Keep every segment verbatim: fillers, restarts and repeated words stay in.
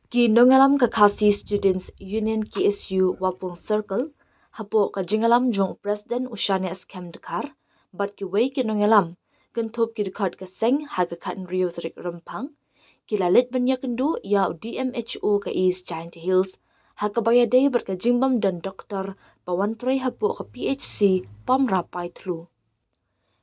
Ki nongïalam ka Khasi Students Union K S U Wapung Circle, hapoh ka jingïalam jong u President u Shane Skhem Dkhar bad kiwei ki nongïalam, kynthup ki dkhot ka seng ha ka khathynriew tarik Rymphang, ki la leit ban ïakynduh ïa u D M H O ka East Jaintia Hills ha kaba ïadei bad ka jingbym don doktor ba wan trei hapoh ka P H C Pamra Paithloo.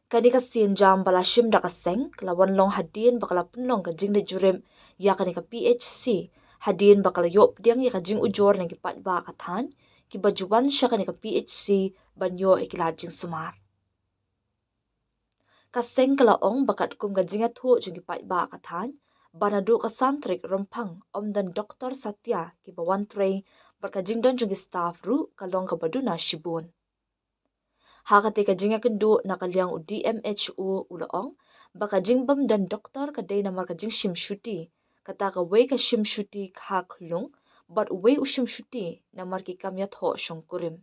Kane ka sienjam ba la shim da ka seng ka la wan long hadien ba ka la pynlong ka jingleit jurip ïa kane ka P H C, hadien ba ka la ïoh pdiang ïa ka jingujor na ki paidbah ka thaiñ kiba ju wan sha kane ka P H C ban ïoh ïa ki lad jingsumar. Ka seng ka la ong ba katkum ka jingïathuh jong ki paidbah ka thaiñ, ba naduh ka san tarik Rymphang ym don doktor satia kiba wan trei bad ka jingdon jong ki staff ruh ka long kaba duna shibun. Ha kata ka jingïakynduh na ka liang u D M H O u la ong ba ka jingbym don doktor ka dei namar ka jingshim shuti, kata kawei ka shim shuti kha khlung bad uwei u shim shuti namar ki kam ïathoh shongkurim.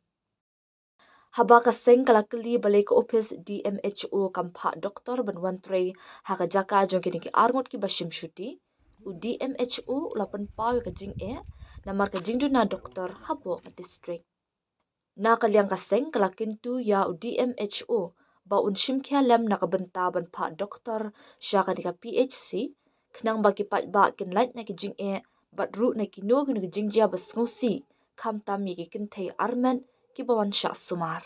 Haba ka seng ka la kylli balei ka ophis D M H O kam phah doktor ban wan trei ha ka jaka jong kine ki arngut kiba shim shuti, u D M H O u la pynpaw ïa ka jingeh namar ka jingduna doktor hapoh ka district. Na ka liang ka seng ka la kyntu ïa u D M H O ba un shim khia lem na ka bynta ban phah doktor sha kane ka P H C, khnang ba ki paidbah kin lait na ki jingeh bad ruh na kino kino ki jingjia ba sngewsih, khamtam ïa ki kynthei armet kiba wan shah sumar.